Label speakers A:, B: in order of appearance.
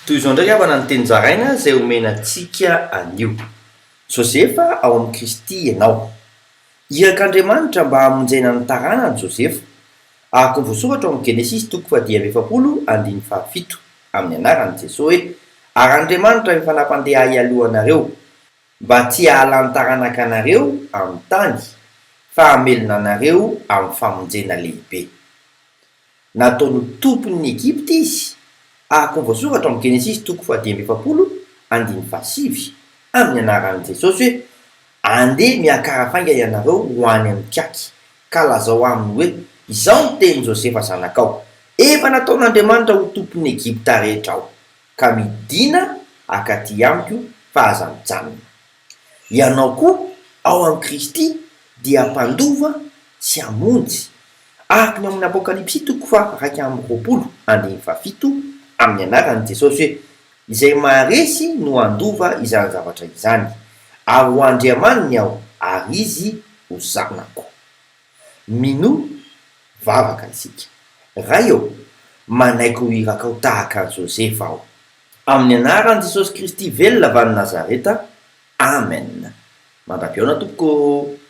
A: Toy izao indray havana ny teny zaraina izay omena antsika anio. Josefa ao amin'i Kristy ianao. Irak'Andriamanitra mba hamonjena ny taranany Josefa, araka ny voasoratra ao amin'ny Genesisy toko fahadimy amby efapolo andininy fahafito, amin'ny anaran'i Jesoa hoe, Ary Andriamanitra efa nampandeha ahy hialoha anareo, mba tsy hahalany taranaka anareo amin'ny tany, fa hamelona anareo amin'ny famonjena lehibe. Nataony ho tompon'ny Egypta izy, araka ny voasoratra ao amin'ny Genesisy toko fahadimy amby efapolo andininy fahasivy, amin'ny anaran'i Jesosy hoe, Andeha miakara faingana ianareo ho any amin'ny kiaky, ka lazao aminy hoe, Izao no tenin'i Josefa zanakao, Efa nataon'Andriamanitra ho tompon'i Egypta rehetra aho, ka midìna hankaty amiko fa aza mijanona. Ianao koa, ao amin'i Kristy, dia mpandova sy hamonjy, araka ny ao amin'ny Apokalypsy toko faha-21 andininy fahafito, amin'ny anaran'i Jesosy hoe, Izay maharesy no handova izany zavatra izany, ary ho Andriamaniny aho, ary izy ho zanako. Minoa vavaka isika. Ray ô, manaiky ho irakao tahaka an'i Josefa aho. Amin'ny anaran'i Jesosy Kristy velona avy any Nazareta, Amen. Mandra-pihaona tompoko ô!